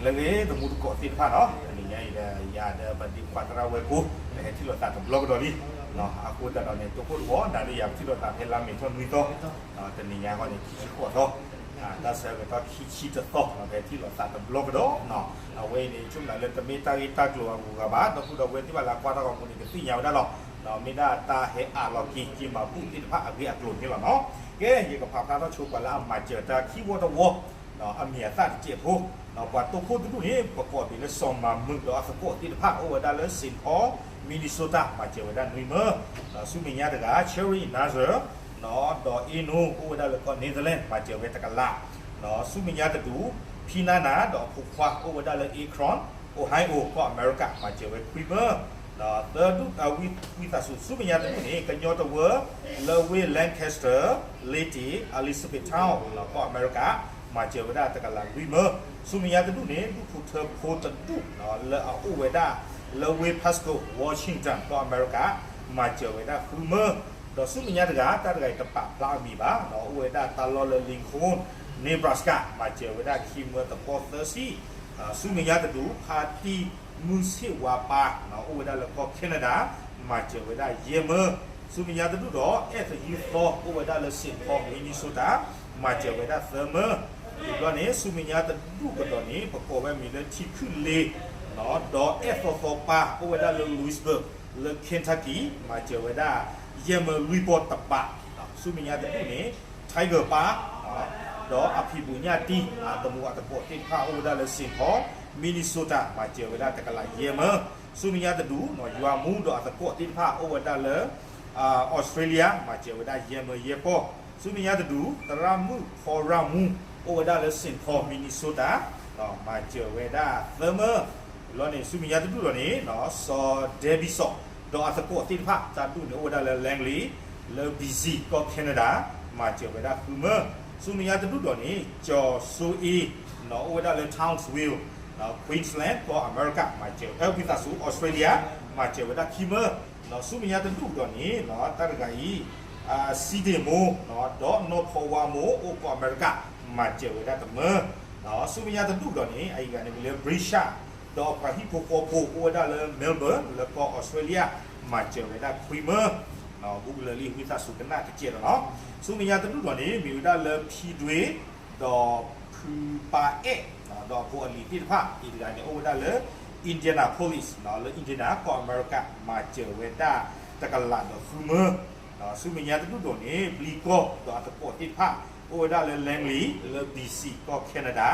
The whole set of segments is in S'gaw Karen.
လၢအဂ့ၤ တံၤသကိးသ့ၣ်တဖၣ်နီၤ, တနံၤညါအံၤဒီး ယၤဒီးပဒ့ခွါသရၣ်ဝဲကိး ပဟဲထံၣ်လိာ်သးတဘျီကဒီးလံ. အဃိသတးဒီးန့ၣ် တိခိၣ်တဝီ နၤဒီးယၤပထံၣ်လိာ်သးဖဲလါမ့ၤထီၣ်နွံသီ, တနံၤညါအဂီၢ်န့ၣ် ခံဆံဃိးသီ, တၢ်ဆၢကတီၢ်ခံဆံတသီ ပဟဲထံၣ်လိာ်သးတဘျီကဒီး. အဝဲအံၤန့ၣ် ဆိကမိၣ်လၢတမ့ၢ်တၢ်ဂ့ၢ်တၢ်ကျိၤအဂုၤအဂၤဘၣ်, ဒီပုၢ်ဒီဝဲၢ်သ့ၣ်တဖၣ်လၢအကွၢ်တၢ်ဂီၤမူန့ၣ် ကသ့ၣ်ညါဝဲဒၣ်လီၤ. မ့ၢ်ဒၣ်တၢ်ဟဲအးလီၤက့ၤ က့ၤမၤဘူၣ်သ့ၣ်တဖၣ်အဂ့ၢ်အကျိၤန့ၣ်လီၤနီၤ. ကဲ ယကဖးဖျါထီၣ်ဆိပှၤလၢအမၤစၢၤတၢ်ခံဝီတဝီ အမံၤအသၣ်တစဲးဖိ, ပှၤတိခိၣ်တဒူၣ်န့ၣ် ပကိးအမံၤလၢစီၤမၤမုာ်ဒီးအသကိးသ့ၣ်တဖၣ် အိၣ်ဝဲဒၣ်လၢ Saint Paul Minnesota မၤစၢၤဝဲဒၣ်နွံမၢ, ဆူမဲာ်ညါတဂၤ Cherry Nazar ဒီးအ့နိ အိၣ်ဝဲဒၣ်လၢကီၢ် Netherlands မၤစၢၤဝဲတကလး, ဆူမဲာ်ညါတဒူၣ် ဖံနါနၤ ဒီးအဖိခွါ အိၣ်ဝဲဒၣ်လၢ Akron Ohio ကီၢ်အမဲရကၤ မၤစၢၤဝဲခွံမၢ, သၢဒူၣ် ဝံသးစူၤ ဆူမဲာ်ညါတဒူၣ်န့ၣ် ကညီတဝၢ လၢဝ့ၢ် Lancaster လ့တ့ၢ် Elizabethtown ကီၢ်အမဲရကၤ မၤစၢၤဝဲဒၣ်တကလးလွံၢ်မၢ, ဆူမဲာ်ညါတဒူၣ်န့ၣ် ဒူၣ်ဖိထၢဖိတဒူၣ် လၢအအိၣ်ဝဲဒၣ် လၢဝ့ၢ် Pasco Washington ကီၢ်အမဲရကၤ မၤစၢၤဝဲဒၣ်ဃုမၢ, ဒီးဆူမဲာ်ညါတဂၤ တၢ်တဂၤအံၤတပာ်ဖျါအမံၤဘၣ်, အိၣ်ဝဲဒၣ်တၢ်လီၢ်လၢ Lincoln Nebraska မၤစၢၤဝဲဒၣ်ခံမၢသပှၢ်သၢဆံ, ဆူမဲာ်ညါတဒူၣ် ဖါတံၢ်မုၢ်ဆ့ၣ်ဝါပၢ် အိၣ်ဝဲဒၣ်လၢကီၢ် Canada မၤစၢၤဝဲဒၣ်ယဲၢ်မၢ, ဆူမဲာ်ညါတဒူၣ်ဒီး အဲၣ်သယုၢ်သီ အိၣ်ဝဲဒၣ်လၢ Saint Paul Minnesota မၤစၢၤဝဲဒၣ်သၢမၢ, ဒ်န့ၣ် ဆူမဲာ်ညါတဒူၣ်ကဒီးန့ၣ် ပကိးဝဲမံၤလၢထံခုၣ်လ့ ဒီးအဲၣ်သီသီပၢ် အိၣ်ဝဲဒၣ်လၢ Louisburg လၢ Kentucky မၤစၢၤဝဲဒၣ် ယဲၢ်မၢလွံၢ်ပီၢ်တဘး, ဆူမဲာ်ညါတဒူၣ်န့ၣ် Tiger ပၢ် ဒီးအဖံးဘိးညၣ်တံၢ် အတမူအသကိးသ့ၣ်တဖၣ် အိၣ်ဝဲဒၣ်လၢ Saint Paul Minnesota မၤစၢၤဝဲဒၣ်တကလးယဲၢ်မၢ, ဆူမဲာ်ညါတဒူၣ် ယွၤမူဒီးအသကိးသ့ၣ်တဖၣ် အိၣ်ဝဲဒၣ်လၢ Australia မၤစၢၤဝဲဒၣ်ယဲၢ်မၢယဲၢ်ပီၢ်, ဆူမဲာ်ညါတဒူၣ် သရၣ်မုၣ်ဖီရၣ်မူ အိၣ်ဝဲဒၣ်လၢ Saint Paul Minnesota မၤစၢၤဝဲဒၣ်သၢမၢ, ဒ်န့ၣ် ဆူမဲာ်ညါတဒူၣ်ဒီးန့ၣ် စီၤဒဲဘံစီး ဒီးအသကိးသ့ၣ်တဖၣ် တၢ်ဒူၣ်န့ၣ် အိၣ်ဝဲဒၣ်လၢ Langley လၢ B C ကီၢ် Canada မၤစၢၤဝဲဒၣ်ဃုမၢ, ဆူမဲာ်ညါတဒူၣ်ဒီးန့ၣ် ကၠီၤစိအ့ အိၣ်ဝဲဒၣ်လၢ Townsville Queensland ကီၢ်အမဲရကၤ မၤစၢၤ ဝံသးစူၤ Australia မၤစၢၤဝဲဒၣ်ခံမၢ, ဆူမဲာ်ညါတဒူၣ်ကဒီးန့ၣ် တၢ်တဂၤအံၤ စံဒ့ၣ်မိၢ် ဒီးနီၢ်ဖီဝါမိၢ် အိၣ်ကီၢ်အမဲရကၤ မၤစၢၤဝဲဒၣ်တမၢ, ဆူမဲာ်ညါတဒူၣ်ကဒီးန့ၣ် အအံၤတဂၤန့ၣ်မံၤလၢ Brisha ဒီးအပှၤဟံၣ်ဖိဃီဖိ အိၣ်ဝဲဒၣ်လၢ Melbourne လၢကီၢ် Australia မၤစၢၤဝဲဒၣ်ခွံမၢ, ဘူးကလၢာ်လံ ဝံသးစူၤကနၣ်တကဲးဒီးနီၤ, ဆူမဲာ်ညါတဒူၣ်ကဒီးန့ၣ် မ့ၢ်ဝဲဒၣ်လၢဖံဒွ့ ဒီးဖုပၢ်အဲၣ် ဒီးအဖိအလံၤသ့ၣ်တဖၣ် အံၤတဂၤန့ၣ် အိၣ်ဝဲဒၣ်လၢ Indianapolis လၢ Indiana ကီၢ်အမဲရကၤ မၤစၢၤဝဲဒၣ်တကလးဒီးဃုမၢ, ဆူမဲာ်ညါတဒူၣ်ကဒီးန့ၣ် ဘျံကီၢ် ဒီးအသကိးသ့ၣ်တဖၣ် အိၣ်ဝဲဒၣ်လၢ Langley လၢ B C ကီၢ် Canada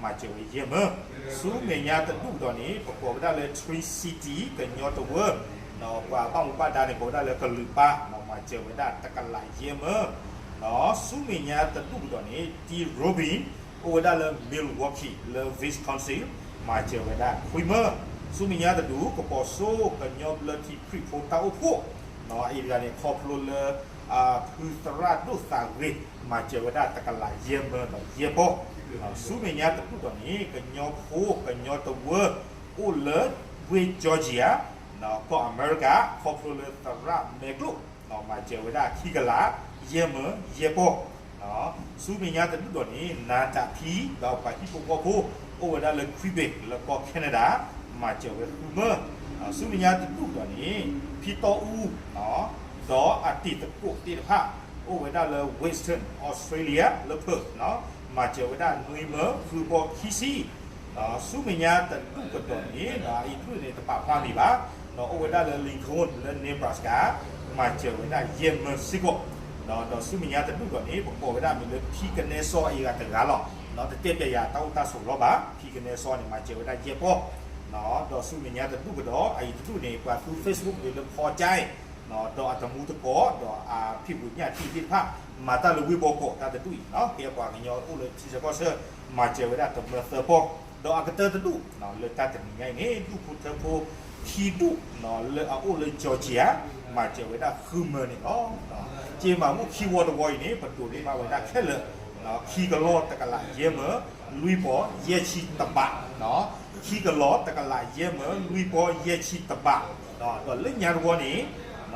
မၤစၢၤဝဲယဲၢ်မၢ, ဆူမဲာ်ညါတဒူၣ်ကဒီးန့ၣ် ပကိးဝဲဒၣ်လၢ Tri-City ကညီတဝၢ ပှၤဘၣ်မူဘၣ်ဒါန့ၣ် ကိးဝဲဒၣ်လၢကလုာ်ပၢ် မၤစၢၤဝဲဒၣ်တကလးယဲၢ်မၢ, ဆူမဲာ်ညါတဒူၣ်ကဒီးန့ၣ် T Robin အိၣ်ဝဲဒၣ်လၢ Milwaukee လၢ Wisconsin မၤစၢၤဝဲဒၣ်ခွံမၢ, ဆူမဲာ်ညါတဒူၣ် ကပီၤစိ ကညီဘျၢထံခရံာ်ဖိတၢ်အိၣ်ဖှိၣ် အံၤတဂၤန့ၣ် ခီဖျိလၢ ဖုသရၣ်ဒိၣ်သးဂ့ၤ မၤစၢၤဝဲဒၣ်တကလးယဲၢ်မၢဒီးယဲၢ်ပီၢ်, ဆူမဲာ်ညါတဒူၣ်ကဒီးန့ၣ် ကညီဖိ ကညီတဝၢ အိၣ်လၢဝ့ၢ် Georgia ကီၢ်အမဲရကၤ ခီဖျိလၢသရၣ်မဲာ်ကျိၣ် မၤစၢၤဝဲဒၣ်ခံကလး ယဲၢ်မၢ ယဲၢ်ပီၢ်, ဆူမဲာ်ညါတဒူၣ်ကဒီးန့ၣ် နၤတၢ်ဖံ ဒီးပှၤဟံၣ်ဖိဃီဖိ အိၣ်ဝဲဒၣ်လၢ Quebec လၢကီၢ် Canada မၤစၢၤဝဲဃုမၢ, ဆူမဲာ်ညါတဒူၣ်ကဒီးန့ၣ် ဖံတီအူ ဒီးအတံၤသကိးသ့ၣ်တဖၣ် အိၣ်ဝဲဒၣ်လၢ Western Australia လၢ Perth မၤစၢၤဝဲဒၣ်နွံမၢ ဃုပီၢ်ခံဆံ, ဆူမဲာ်ညါတဒူၣ်ကဒီးန့ၣ် အံၤတဒူၣ်န့ၣ် တပာ်ဖျါမံၤဘၣ်, အိၣ်ဝဲဒၣ်လၢ Lincoln လၢ Nebraska မၤစၢၤဝဲဒၣ်ယဲၢ်မၢစ့ၢ်ကီး, ဒီးဆူမဲာ်ညါတဒူၣ်ကဒီးန့ၣ် ပကိးဝဲဒၣ်မံၤလၢ ဖံကနဲစီအံၤတဂၤလီၤ, တတဲပျဲယၤတၢ်အိၣ်တၢ်ဆိးလီၤဘၣ်, ဖံကနဲစီန့ၣ် မၤစၢၤဝဲဒၣ်ယဲၢ်ပီၢ်, ဒီးဆူမဲာ်ညါတဒူၣ်ကဒီး အံၤတဒူၣ်န့ၣ် ပှၤသူ Facebook န့ၣ်လၢဖီကၠါအံၤ ဒီးအတမူတကိး ဒီးအဖံးဘိးညၣ်တံၢ်သ့ၣ်တဖၣ် မၤတၢ်လၢဝ့ၢ်ဘီကီးတၢ်တဒူၣ်အံၤနီၤ ကဲပှၤကညီအိၣ်လၢထံဆၢကီၢ်ဆၢ မၤစၢၤဝဲဒၣ်တမၢသၢပီၢ်, ဒီးအကတၢၢ်တဒူၣ် လၢတၢ်တနံၤညါအံၤန့ၣ် ဒူၣ်ဖိထၢဖိခံဒူၣ် လၢအအိၣ်လၢ Georgia မၤစၢၤဝဲဒၣ်ဃုမၢန့ၣ်လီၤ. က့ၤမၤဘူၣ်ခံဝီတဝီအံၤန့ၣ် ပဒိးန့ၢ်ဘၣ်ဝဲဒၣ်ခဲလၢာ် ခံကလီၢ်တကလးယဲၢ်မၢ လွံၢ်ပီၢ်ယဲၢ်ဆံတဘး ခံကလီၢ်တကလးယဲၢ်မၢ လွံၢ်ပီၢ်ယဲၢ်ဆံတဘး, ဒီးလၢညါတဝီန့ၣ်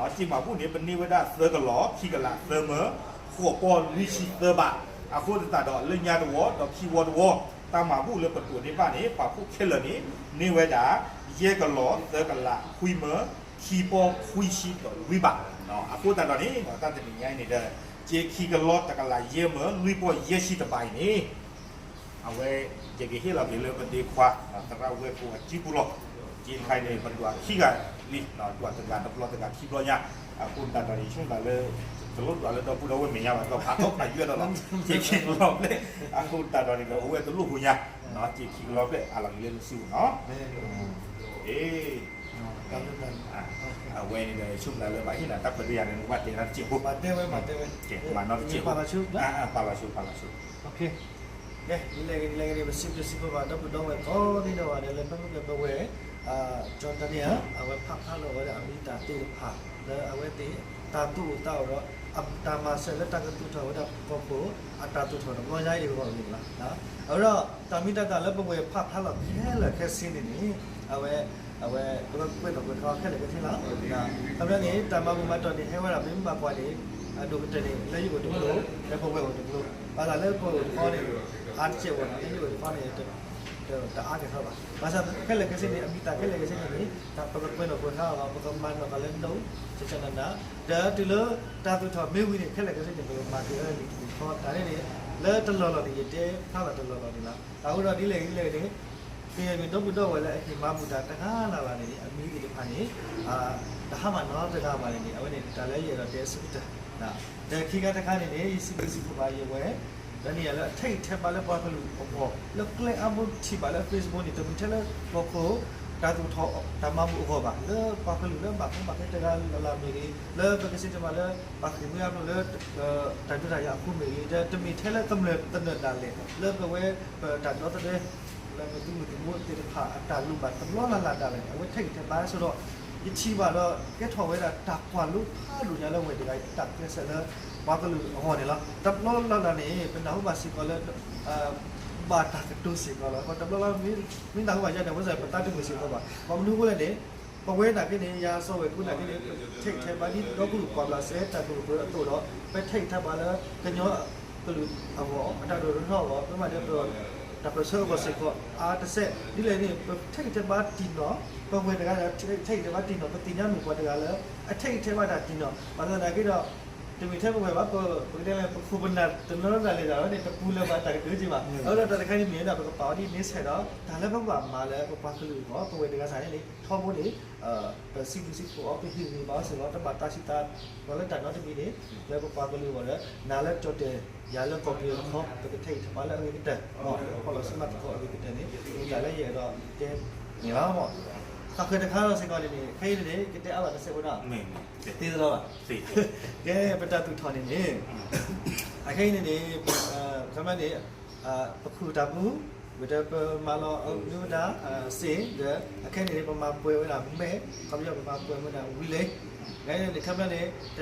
က့ၤမၤဘူၣ်န့ၣ် ပန့ၢ်ဝဲဒၣ်သၢကလီၢ် ခံကလးသၢမၢ ဃိးပီၢ်လွံၢ်ဆံသၢဘး, အဃိသတးဒီးလၢညါတဝီ ဒီးခံဝီတဝီ တၢ်မၤဘူၣ်လၢပဒိးန့ၢ်ဘၣ်န့ၣ် ပှၤဖိခဲလၢာ်န့ၣ် န့ၢ်ဝဲဒၣ် ယဲၢ်ကလီၢ် သၢကလး ခွံမၢ ခံပီၢ် ခွံဆံဒီးလွံၢ်ဘး. အဃိသတးဒီးန့ၣ် တၢ်တနံၤညါအံၤန့ၣ်ဒီး က့ၤခံကလီၢ် တကလး ယဲၢ်မၢ လွံၢ်ပီၢ် ယဲၢ်ဆံတဘးအံၤန့ၣ် အဝဲ ယကဟ့ၣ်လီၤက့ၤလၢပဒ့ခွါ သရၣ်ဝဲၢ်ကိအစုပူၤလီၤ. က့ၤတခါအံၤန့ၣ် ပဒွးခံဂၤလံ, ဒွးတဂၤတဘျီ တဂၤခံဘျီညါ. အဃိသတးဒီးန့ၣ် ဆိကမိၣ်လၢ တလိၣ်ဒွးလၢဒီပုၢ်ဒီဝဲၢ်မဲာ်ညါဘၣ် ဒီးဖးထီၣ်ဖးယွဲၢ်ဒီးလီၤ. က့ၤခံကလီၢ်ဘျဲၣ် အဃိသတးဒီးန့ၣ်ဒီး အိၣ်ဝဲတလိၣ်ဖိညါ, က့ၤခံကလီၢ်ဘျဲၣ် အလီၤက့ၤလၢနစုပူၤနီၤ. အဝဲန့ၣ်ဒီး ဆိကမိၣ်လၢဘၣ်ဟ့ၣ်နၤတၢ်ခွဲးတၢ်ယာ်န့ၣ် နကဘၣ်တဲတၢ်တစဲးဖိ, မၤနီတစဲးဖိ, ပာ်လီၤဆိ ပာ်လီၤဆိ ကဲ လဲၤက့ၤ လဲၤက့ၤန့ၣ် ပစံးဘျုးစံးဖှိၣ်ဘၣ် ဒီပုၢ်ဒီဝဲၢ်ကိးဒံနီၢ်ဂၤဒဲးလၢ ဖဲမုၢ်ကပဝဲၢ် ကၠီတန့ၢ်ဧါ အဝဲဖးဖျါလီၤဝဲဒၣ်အမံၤတၢ်သ့ၣ်တဖၣ် လၢအဝဲသ့ၣ် တၢ်သူၣ်အိၣ်သးအိၣ်ဒီး တၢ်မၤစၢၤလၢတၢ်ကသူၣ်ထီၣ်ဝဲဒၣ်ကီၢ်ခိၣ် အတၢ်သူၣ်ထီၣ်တဘျီညါအံၤအဂီၢ်န့ၣ်လီၤ. အဝဲဒီး တၢ်မံၤတၢ်သၣ်လၢပဝဲၢ်ဖးဖျါလီၤခဲလၢာ်ခဲဆ့န့ၣ်န့ၣ် အဝဲ အဝဲ ပကကွဲးနီၣ်ကွဲးဃါခဲလၢာ်ခဲဆ့လီၤ. ခီပညီန့ၣ် တၢ်မၤဘူၣ်မၤတီၢ်န့ၣ် ဟဲဝဲဒၣ် ပမ့ၢ်ဘၣ်ကွၢ်န့ၣ် အဒိၣ်ကတၢၢ်န့ၣ် လၢယအိၣ်တကျိၤ လၢပဝဲၢ်အိၣ်တကျိၤ ဘၣ်ဆၣ်လၢပဝဲၢ်အိၣ်တခီန့ၣ် အါတစဲးဝဲနီၤ လၢယအိၣ်တခီန့ၣ် တအါကဲၤထီၣ်ဘၣ်. ဘၣ်ဆၣ်ခဲလၢာ်ခဲဆ့န့ၣ် အမံၤသၣ်ခဲလၢာ်ခဲဆ့န့ၣ်န့ၣ် တၢ်ပကကွဲးနီၣ်ကွဲးဃါအီၤ ပကမၤနီၣ်ဃာ်လၢနအိၣ် ကကနနၤ ဒီးတုၤလၢတၢ်သူၣ်ထီၣ်မ့ၢ်ဝံၤန့ၣ် ခဲလၢာ်ခဲဆ့န့ၣ် ပကမၤက့ၤအီၤလၢလံာ်တဘ့ၣ်ဃီ တၢ်န့ၣ်န့ၣ် လၢတလီၢ်လီၢ်န့ၣ် ယတဲဖျါလီၤတလီၢ်လီၢ်န့ၣ်လီၤ. အဃိဒီးဒ်လဲၣ်ဒ်လဲၣ်န့ၣ် ကယဲၢ်မ့ၢ်ဒီပုၢ်ဒီဝဲၢ်လၢအဟ့ၣ်မၤဘူၣ်တၢ်တဂၤလၢ်လၢ်န့ၣ် အမံၤသ့ၣ်တဖၣ်န့ၣ် တဟါမၢ်နီတဂၤဘၣ်န့ၣ်န့ၣ် အဝဲန့ၣ်တၢ်လၢယအဲၣ်ဒိးတဲအဆိကတၢၢ် ဒီးခံခါတခါန့ၣ်န့ၣ် ယစံးဘျုးစံးဖှိၣ်ဘၣ်ယဝဲၢ် ဒီးန့ၣ်ယၤလၢအထဲးဂံၢ်ထဲးဘါလၢပှၤကလုာ်အဂီၢ် လၢကျဲအါဘိထံၣ်ဘၣ်လၢ Facebook န့ၣ် တမ့ၢ်ထဲလၢကီၢ်ခိၣ် တၢ်သူၣ်ထီၣ် တၢ်မၤဘူၣ်အဂီၢ်ဘၣ် လၢပှၤကလုာ်လၢဘၣ်ကီဘၣ်ခဲတဂၤလၢ်လၢ်မ့ၢ်ဂ့ၤ လၢပကစံးတမံၤလၢ ပှၤဃ့ၢ်မှံဟးဖျိးလၢ တၢ်ဒုးတၢ်ယၤအဃိမ့ၢ်ဂ့ၤ ဒီးတမ့ၢ်ထဲလၢကမျၢၢ်သနၢၣ်ဒၣ်လဲာ် လၢပဝဲပတၢ်ဒီသဒၢ လၢပသုးမုၢ်သံၣ်ဘိသ့ၣ်တဖၣ်အတၢ်လိၣ်ဘၣ်တဘျီလၢ်လၢ်ဒၣ်လဲာ်န့ၣ် အဝဲထဲးဂံၢ်ထဲးဘါဆိဒီး ယထံၣ်ဘၣ်ဒီးကဲထီၣ်ဝဲဒၣ်တၢ်ကွၢ်လိဖးဒိၣ်ညါလၢဝဲၢ်တဂၤအံၤ တၢ်ကျဲးစၢးလၢ ပှၤကလုာ်အဂီၢ်န့ၣ်လီၤ. တဘျီလၢ်လၢ်န့ၣ် ပနၢ်ဟူဘၣ်စ့ၢ်ကီးလၢ ဘၣ်တၢ်ကတိၤစ့ၢ်ကီးလီၤ. တဘျီလၢ် မ့ၢ်နၢ်ဟူဘၣ်ယၤန့ၣ် အဝဲသ့ၣ်ပသးတမုာ်စ့ၢ်ကီးဘၣ်. ဘၣ်မနုၤအဃိလဲၣ်န့ၣ် ပဝဲနာ်က့န့ၣ် ယၤစီၤဝဲၢ်ကိနာ်က့န့ၣ် ပထဲးဂံၢ်ထဲးဘါဒ်ဒီကလုာ်ပှၤဘျးစဲတၢ်ကလုာ်ပှဲၤအသိးဒီး ပထဲးဂံၢ်ထဲးဘါလၢကညီကလုာ်အဂီၢ် အတၢ်ဒိၣ်ထီၣ်အဂီၢ် ပမၤဒီး တၢ်ပၢၢ်ဆၢအဂီၢ်စ့ၢ်ကီး အါတစဲး ဒ်လဲၣ်န့ၣ် ပထဲးဂံၢ်ထဲးဘါတံၢ်နီၢ် ပဝဲၢ်တဂၤဒီး ထဲးဂံၢ်ထဲးဘါတံၢ်နီၢ် ပသ့ၣ်ညါမ့ၢ်ပှၤတဂၤလၢ အထဲးဂံၢ်ထဲးဘါတၢ်တံၢ်နီၢ် ဘၣ်ဆၣ်သနာ်က့ဒီး တမ့ၢ်ထဲပဝဲၢ်ဘၣ် ပကတဲလၢ ပခိၣ်ပနၢ်တနီၤနီၤဒၣ်လဲာ်ဒၣ်ဝဲန့ၣ် တပူၤလၢၤဘၣ်တၢ်ကတိၤက့ဘၣ်. အဃိဒီးတၢ်တခါန့ၣ်မ့ၢ်ဝဲဒၣ် ပကပာ်အီၤဒ်န့ဆၢၣ်ဒီး တၢ်လၢပကဘၣ်မၤလၢပပှၤကလုာ်အဂီၢ် ပဝဲၢ်တဂၤစ့ၢ်န့ၣ် ထီဘိန့ၣ် ပစံးဘျုးစံးဖှိၣ်အီၤ ပဟ့ၣ်ဂံၢ်ဘါအီၤစ့ၢ်ကီး တဘၣ်တၢ်စံးတၢ်ကီၤလၢတၢ်နီတမံၤန့ၣ် လၢပပှၤကလုာ်အဂီၢ်ဒီး နၤလၢကၠီၣ်တဲၣ် ယၤလၢကီၢ်ပယီၤတခီ ပကထဲးဂံၢ်ထဲးဘါလၢအဂ့ၤကတၢၢ် ဖီၣ်လီၤဆူမၤသကိးအဂ့ၤကတၢၢ်န့ၣ် မ့ၢ်တၢ်လၢယအဲၣ်ဒိးတဲန့ၣ်လီၤ. ဃၣ်ဃၢၤတခါလီၤစ့ၢ်ကီးန့ၣ်န့ၣ် ခဲအံၤန့ၣ် ကတဲအါဘၣ်တစဲးဖိနီၤ သ့သ့လီၤဘၣ် ကဲ ပတၢ်သူၣ်ထီၣ်န့ၣ်န့ၣ် အခဲအံၤန့ၣ်န့ၣ် ခီပညီန့ၣ် ပခူၣ်တၢ်ပူၤ ဝံၤဒီးပမၤလီၤအမ့ၢ်ဝဲဒၣ် စ့ၢ် ဒီး အခဲအံၤန့ၣ် ပမၤပှဲၤဝဲဒၣ်မဲး ခီပညီပမၤပှဲၤဝဲဒၣ်ဝံၤလံ ခဲအံၤန့ၣ် ခီပညီန့ၣ် တ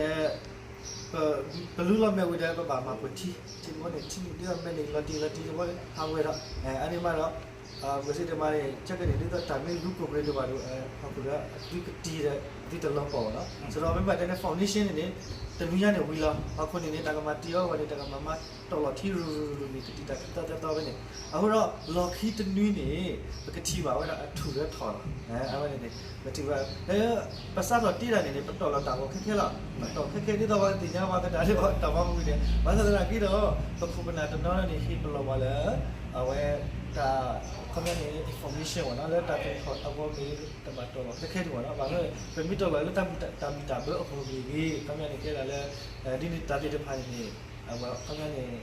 ပလူလီၤမဲးဝံၤဒီး ပဘၣ်မၤပှဲၤထံ ထံတဘိန့ၣ် ထံနုာ်ဒ်အမဲးန့ၣ် လီၤတံၢ်လီၤတံၢ်တဘိ ဟးဝဲဒီး အန့ၣ်မးဒီး ပကစံးတမံၤန့ၣ် ဆၢကန့ၣ် ဒ်သိးတၢ်မ့ၢ်လူၤကိၢ်ပှ့ၤဒိၣ်ဘၣ်ဒီး ဟီၣ်ခိၣ်ဒီး အသုကတံၢ်ဒီး အသုတလီၤပှီၢ်ဘၣ်နီၤ စးထီၣ်မ့ၢ်ဘၣ်တဲန့ၣ် foundation န့ၣ်န့ၣ် တနွံညါန့ၣ်ဝံၤလီၤ ဟီၣ်ခိၣ်န့ၣ်န့ၣ် တၢ်ကမၤတံၢ်အီၤဝဲန့ၣ် တၢ်ကမၤမၤတီၢ်လီၤထံရူၤရူၤရူၤန့ၣ် ကတံၢ်တၢ်သၢသၢသီဝဲန့ၣ် အဃိဒီး လီၢ်ခံတနွံန့ၣ် ပကထံၣ်ဘၣ်ဝဲဒၣ်အထူၣ်လၢထီၣ်လီၤ အဝဲန့ၣ်န့ၣ် ပထံၣ်ဘၣ် လၢ ပစးထီၣ်တ့ၢ်တၢ်န့ၣ်န့ၣ် ပတီၢ်လီၤတၢ်ဂီၤခဲခဲလီၤ ပတီၢ်ခဲခဲဒ်သိးပှၤကသ့ၣ်ညါပှၤကဒါလၢတၢ်မၤမုာ်န့ၣ် ဘၣ်ဆၣ်သနာ်က့ဒီး ပခိၣ်ပနၢ်တနီၤန့ၣ် ဟ့ၣ်ပလီၢ်ပှၤလၢ အဝဲ တၢ် ခီပညီန့ၣ် information ဘၣ်နီၤ လၢတၢ်သူၣ်ထီၣ်အဂီၢ်မ့ၢ်ဂ့ၤ တဘၣ်တီၢ်လီၤခဲခဲန့ၣ်ဘၣ်နီၤ ဘၣ်မနုၤ ပမ့ၢ်တီၢ်လီၤလၢတၢ်မုာ်တၢ်ဘၢအဂီၢ်မ့ၢ်ဂ့ၤ ခီပညီန့ၣ် ကဲဒၣ်လၢ ဒ်န့ၣ်တၢ်သ့ၣ်တဖၣ်န့ၣ်န့ၣ် အဝဲ ခီပညီန့ၣ်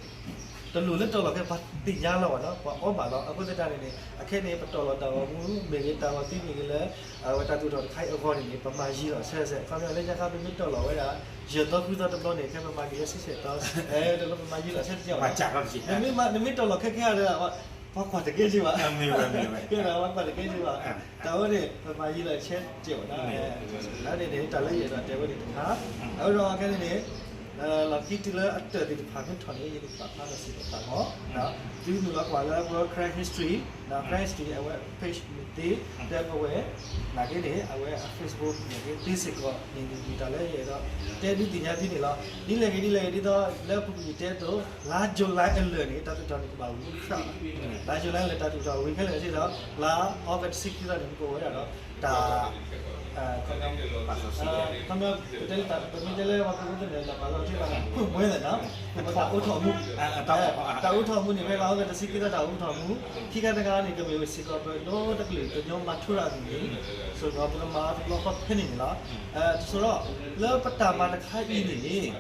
တလိၣ်လၢတီၢ်လီၤခဲ ပှၤသ့ၣ်ညါလီၤဘၣ်နီၤ ပှၤအီဘၣ်လီၤ အဃိသတးန့ၣ်န့ၣ် အခဲန့ၣ် ပတီၢ်လီၤတၢ်ဂီၤမူမ့ၢ်ဂ့ၤ တၢ်ဂီၤသံမ့ၢ်ဂ့ၤလၢ အဝဲတၢ်သူၣ်ထီၣ်တခါအံၤအဂီၢ်န့ၣ်န့ၣ် ပမၤယံာ်လီၤဆဲဆဲ ခီပညီလၢညါခါ ပမ့ၢ်တီၢ်လီၤဝဲဒၣ် ယဲၢ်သီဃုသီတဘျီန့ၣ် ခဲပမၤက့ၤလၢဆံဆဲၣ်သီ တဘျီပမၤယံာ်လီၤဆဲတကဲဘၣ် နမ့ၢ်တီၢ်လီၤခဲခဲဒီး ပှၤကွၢ်တကဲက့ဘၣ် ကဲဒီးပှၤကွၢ်တကဲက့ဘၣ် တၢ်ဝဲန့ၣ် ပမၤယံာ်လီၤဆဲတကဲဘၣ်နီၤ န့ၣ်န့ၣ် တၢ်လၢယအဲၣ်ဒိးတဲဝဲန့ၣ်တခါ အဃိဒီးခဲန့ၣ်န့ၣ် လီၢ်ခံတုၤလၢအတၢၢ်သ့ၣ်တဖၣ်မ့ၢ်ထီၣ်န့ၣ် ယကပာ်ဖျါထီၣ်စ့ၢ်ကီးသးဂီၢ်, သုနုာ်လီၤကွၢ်လၢ Karen History, Karen History အဝဲ page မ့ၢ်သ့, ဒီးပဝဲ နာ်က့န့ၣ် အဝဲအ Facebook နာ်က့သ့စ့ၢ်ကီးန့ၣ် မ့ၢ်တၢ်လၢယအဲၣ်ဒိးတဲဒုးသ့ၣ်ညါသုန့ၣ်လီၤ. ဒ်လဲၣ်ဂ့ၤဒ်လဲၣ်ဂ့ၤ ဒ်သိးလၢအပူၤကွံာ်ယတဲအသိး လါ July အလၢာ်န့ၣ် တၢ်သူၣ်ထီၣ်န့ၣ် ကဘၣ်ဝံၤဖျၢၣ်လီၤ. လါ July လၢာ်တၢ်သူၣ်ထီၣ်ဝံၤခဲလၢာ်စ့ၢ်ဒီး လါ August တဆံခံသီန့ၣ် ပကအိၣ်ဝဲဒၣ်ဒီး တၢ် ခီပညီ ပမ့ၢ်တဲလၢ ပှၤကလုာ်သ့ၣ်န့ၣ်လီၤ ပှၤလီၤတ့ၢ်ဘၣ်န့ၣ် ပှဲၤလီၤနီၤ, တၢ်အိးထီၣ်မူ, တၢ်အိးထီၣ်မူန့ၣ် ဖဲလါ August တဆံခံသီ တၢ်အိးထီၣ်မူ, ခံခါတခါန့ၣ် ကမ့ၢ်ဝဲစ့ၢ်ကီး ပဒိတကလုာ်ကညီမၤထူရၤအမံၤန့ၣ်, ဆိဒီးပကမၤအီၤတဘျီဃီဖဲန့ၣ်န့ၣ်လီၤ. တဆိဒီး လၢပတၢ်မၤတခါအံၤန့ၣ် ခီ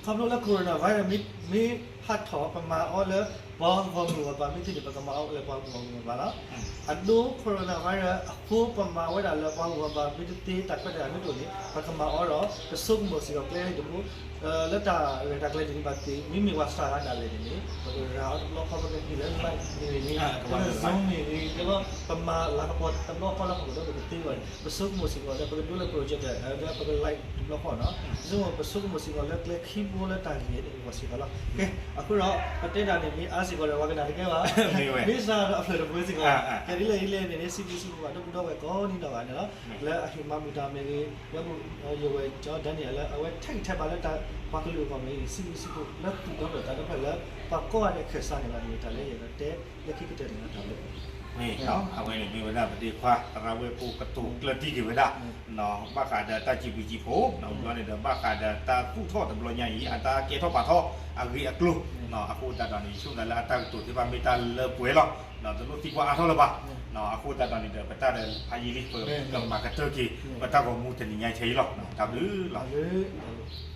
ဖျိလၢ coronavirus မ့ၢ်ဟးထီၣ် ပမၤအီၤလၢပှၤဂီၢ်မုၢ်ဂီၢ်ပၤမ့ၢ်သ့န့ၣ် ပကမၤအီၤလၢပှၤဂီၢ်မုၢ်ဂီၢ်ပၤလီၤ. အဒိ coronavirus အဃိ ပမၤဝဲဒၣ်လၢပှၤဂီၢ်မုၢ်ဂီၢ်ပၤမ့ၢ်တသ့ တၢ်ခွဲးတၢ်ယာ်မ့ၢ်တအိၣ်န့ၣ် ပကမၤအီၤဒီး ပဆိကမိၣ်စ့ၢ်ကီးကျဲတဘိ လၢတၢ်ရဲၣ်တၢ်ကျဲၤန့ၣ် ဘၣ်သ့ၣ် မ့မ့ၢ်ပှၤစှၤဂၤဒၣ်လဲာ်န့ၣ်န့ၣ် ပကရၤအီၤတဘျီဃီ ပကဟ့ၣ်လၢ live မ့ၢ်ဂ့ၤန့ၣ် လၢ Zoom မ့ၢ်ဂ့ၤ လၢပမၤလၤကပီၤတဘျီဃီလၢဟီၣ်ခိၣ်ဒီး ပကသ့အဂီၢ်န့ၣ် ပဆိကမိၣ်စ့ၢ်ကီးလၢ ပကဒိလၢ projector ဒီးပက live တဘျီဃီနီၤ. ဆိကမိၣ် ပဆိကမိၣ်စ့ၢ်ကီးလၢကျဲခံဘိလၢတၢ်ဂ့ၢ်န့ၣ်အဂီၢ်စ့ၢ်ကီးလီၤ. ကဲ အဃိဒီး ပတဲတၢ်န့ၣ် မ့ၢ်အါစ့ၢ်ကီးဒီး ပှၤကနၣ်တကဲဘၣ်, မ့ၢ်စှၤဒီးအဖျၢၣ်တပှဲၤစ့ၢ်ကီး, ကဲဒ်လဲၣ်ဒ်လဲၣ်န့ၣ်န့ၣ် စံးဘျုးစံးဖှိၣ်ဘၣ်ဒီပုၢ်ဒီဝဲၢ်ကိးဒံနီၢ်ဂၤန့ၣ်လီၤ. လၢအဟ့ၣ်မၤဘူၣ်တၢ်မ့ၢ်ဂ့ၤ လၢယဝဲၢ်ကၠီ Daniel လၢအဝဲထဲးကထံးဘၣ်လၢတၢ်ပှၤကလုာ်အဂီၢ်မ့ၢ်ဂ့ၤ စံးဘျုးစံးဖှိၣ်လၢသူၣ်ဒီဖျၢၣ်သးဒီဖျၢၣ်လၢ ပှၤကိးဂၤဒဲးခၢၣ်စးန့ၣ်လီၤ. မ့ၢ်တၢ်လၢယအဲၣ်ဒိးတဲလၢခံကတၢၢ်န့ၣ်လီၤ. တၢ်ဘျုး မ့ၢ် အဝဲန့ၣ်မ့ၢ်ဝဲဒၣ်ပဒ့ခွါ သရၣ်ဝဲၢ်ကိးကတိၤကျၢၢ်တံၢ်က့ၤဝဲဒၣ် ဘၣ်ဃးဒီးတၢ်စံးဘျုးစံးဖှိၣ် ဘျီန့ၣ်ဒီး ဘၣ်ဃးဒီးတၢ်သူၣ်ထီၣ်တဘျီညါအံၤ အတၢ်ကဲထီၣ်ပာ်ထီၣ်အဂ့ၢ်အကျိၤ အဃိသတးဒီးန့ၣ် ယဆိကမိၣ်သးလၢအတၢ်ကတိၤသ့ၣ်တဖၣ်မ့ၢ်တၢ်လၢပှဲၤလီၤ. တလိၣ်သံကွၢ်အါထီၣ်လၢၤဘၣ်. အဃိသတးဒီးန့ၣ်ဒီး ပတၢ်ဒီးဖးယံာ်လံ ပကမၤကတၢၢ်က့ၤ ပတၢ်ဂီၤမူတနံၤညါအံၤထဲအံၤလီၤ. တၢ်ဘျုးလီၤ.